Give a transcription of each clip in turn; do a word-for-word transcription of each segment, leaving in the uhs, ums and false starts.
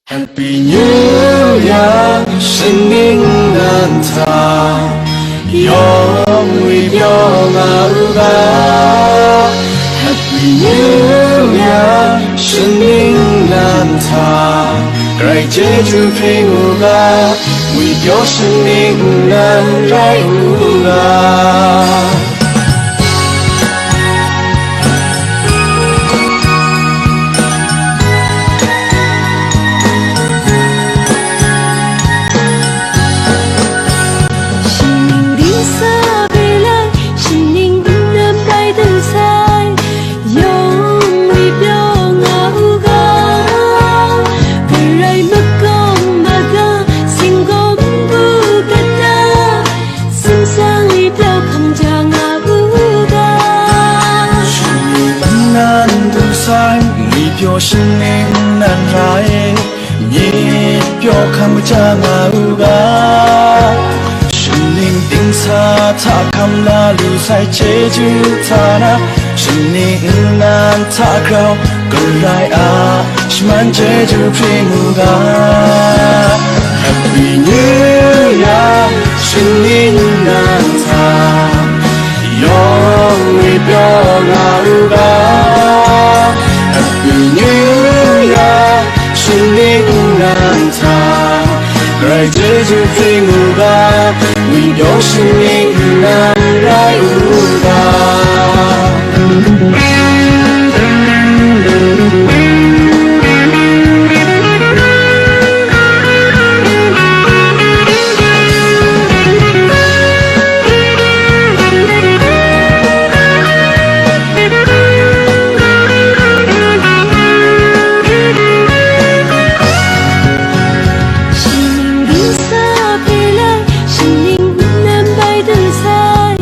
Happy New Year, 新年 nan hta, yawng ngwi pyaw nga u ga. Happy New Year, 新年 nan hta, Karai chyeju hpring u ga, ngwi pyaw 新年 nan rai u ga. 新年 ding sa hpe lai, 新年 nnan bai du sai, yawng ngwi pyaw nga u ga. Karai makawng maga, singgaw npu kata, sing sa ngwi pyaw hkam ja nga u ga. 新年 nnan du sai, ngwi pyaw 新年 nan rai, myit pyaw hkam ja nga u ga. 新年 ding sa hta hkam la lu sai chyeju hta na, 新年 nnan hta grau, Karai a shaman chyeju hpring u ga. Happy New Year, 新年 nan hta, yawng ngwi pyaw nga u ga. Happy New Year, 新年 nan hta, Karai chyeju hpring u ga, ngwi pyaw 新年 nan rai u ga. Shingding sa hpe lai, shingding nnan bai du sai,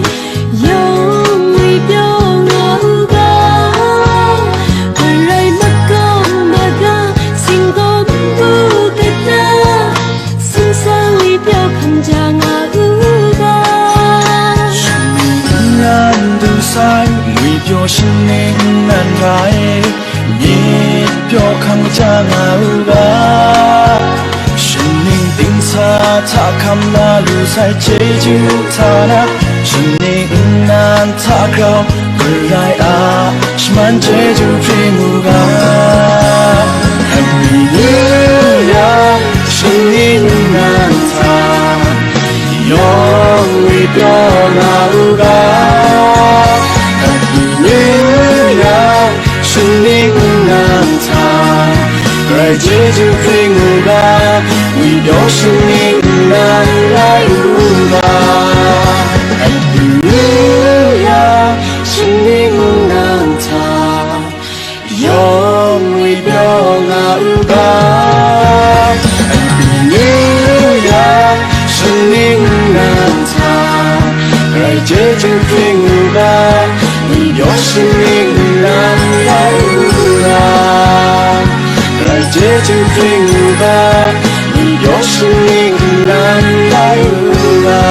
yawng ngwi pyaw nga u ga, Karai makawng maga, singgaw npu kata, sing sa ngwi pyaw hkam ja nga u ga. Shingding nnan du sai, ngwi pyaw shingding nnan rai, myit pyaw hkam ja nga u ga. Shingding ding sa hta hkam la lu sai chyeju hta na, shingding nnan hta grau, Karai a shaman chyeju hpring u ga. Happy New Year, shingding nnan hta, yawng ngwi pyaw nga u ga. Happy New Year, shingding nnan hta, Karai chyeju hpring u ga, ngwi pyaw shingding nnan rai u ga. Happy New Year, shingding nnan hta, yawng ngwi pyaw nga u ga. Happy New Year, shingding nnan hta, Karai chyeju hpring u ga, ngwi pyaw shingding nnan rai u ga. Karai chyeju hpring u ga, ngwi pyaw shingding nnan rai u ga.